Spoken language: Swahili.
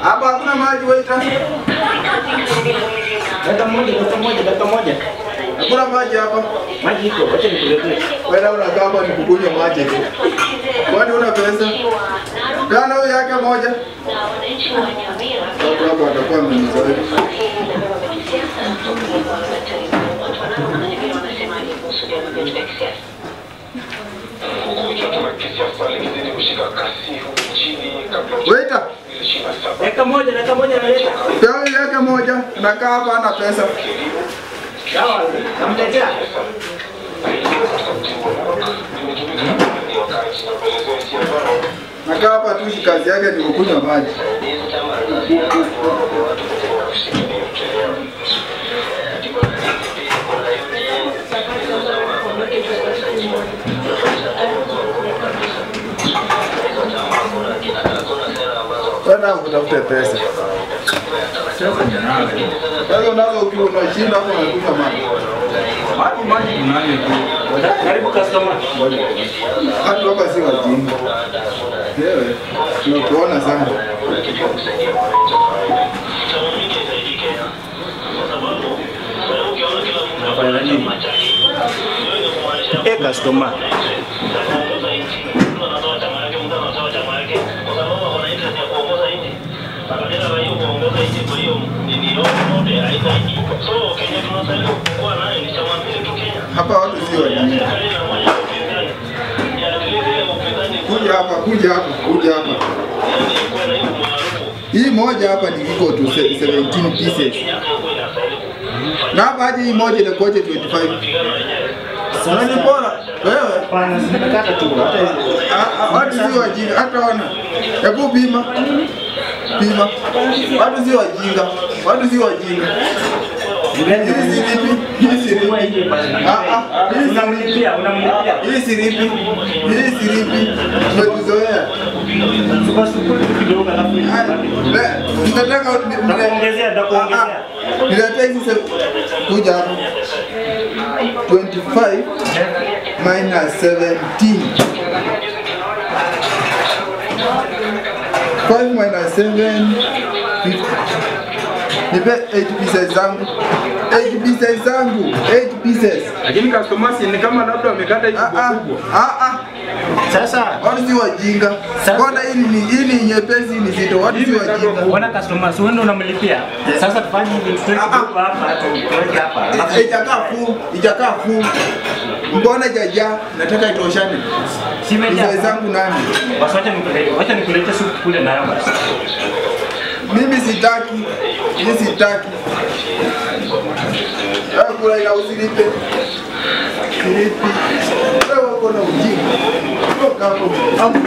Hapa hakuna maji waiter. Dakika moja. Hakuna maji hapa. Maji iko, acha nikuletee. Wewe unakaa hapa nikukunywa maji tu. Kwani una pesa? Gana huyu yake moja. Watu hapa watakuwa wamenizoea. Waiter. Dakika moja naleta. Pea yake moja, nakaa hapa ana pesa. Sawa, namletea. Nakaa hapa tu, kazi yake ni kukunywa maji. Tena utafute pesa. Sasa unazo ukiwa unashinda hapo unakunywa maji. Maji unayo tu. Karibu customer. Watu hapa si wajinga. Wewe tunakuona sana. Eh, customer. Hapa watu si wajinga. Kuja hapa. Hii moja hapa ni iko to 17 pieces. Na hapa hadi hii moja inakuaje 25. Sasa ni bora. Wewe hapana, nimekata tu. Hata watu si wajinga, hata wana. Hebu pima. Watu si wajinga. Hii si lipi. Unamlipia. Hii si lipi. Tumetuzoea. Tukasukuli kidogo alafu. Nataka nitakuongezea. Niletea hizi kuja hapo. 25 minus 17. 5 minus 7 50. Nipe 8 pieces zangu. 8 pieces zangu. 8 pieces. Lakini customers ni kama labda wamekata hizi kubwa. Sasa watu si wajinga. Mbona hii ni nyepesi ni zito. Watu si wajinga. Wana customers wewe unamlipia. Sasa tufanye hivi, tuweke hapa, tuweke hapa. Ijakaa full. Mbona jaja nataka itoshane. Simejaa zangu nani? Basi wacha nikulete supu kule nayo basi. Mimi sitaki. Kula ila usilipe. Silipi. Wewe uko na ujinga. Toka hapo.